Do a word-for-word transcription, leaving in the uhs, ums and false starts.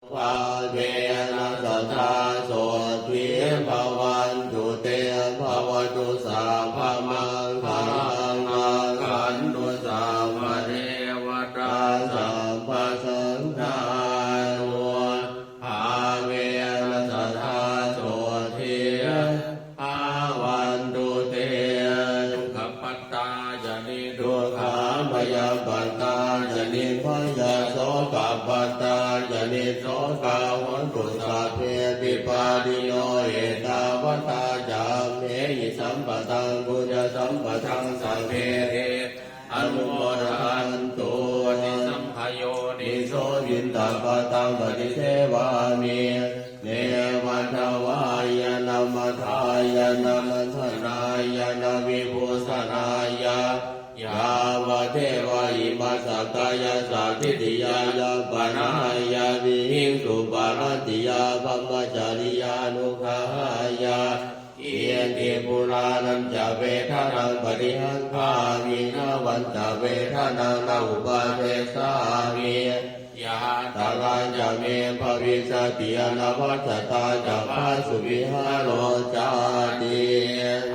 Bhāvena sadā sotthī bhavantu te. Bhavatu sabbamaṅgalaṃ rakkhantu sabbadevatā sabbasaṅghānubhāvena sadā sotthī bhavantu te. Dukkhappattā ca niddukkhā bhayappattā ca nibbhayā sokappattā ca nissokā hontu sabbepi pāṇino. Ettāvatā ca amhehi sambhataṃ puññasampadaṃ sabbe anumodantū. Sabbayoniso piṇḍapātaṃ paṭisevāmi neva davāya na madāya na maṇḍanāya na vibhūsanāya yāvadeva imassa kāyassa ṭhitiyā yāpanāya vihiṃsuparatiyā brahmacariyānuggahāya. Iti purāṇañca vedanaṃ paṭihaṅkhāmi navañca vedanaṃ na uppādessāmi. Yātrā ca me bhavissati anavajjatā ca phāsuvihāro cāti.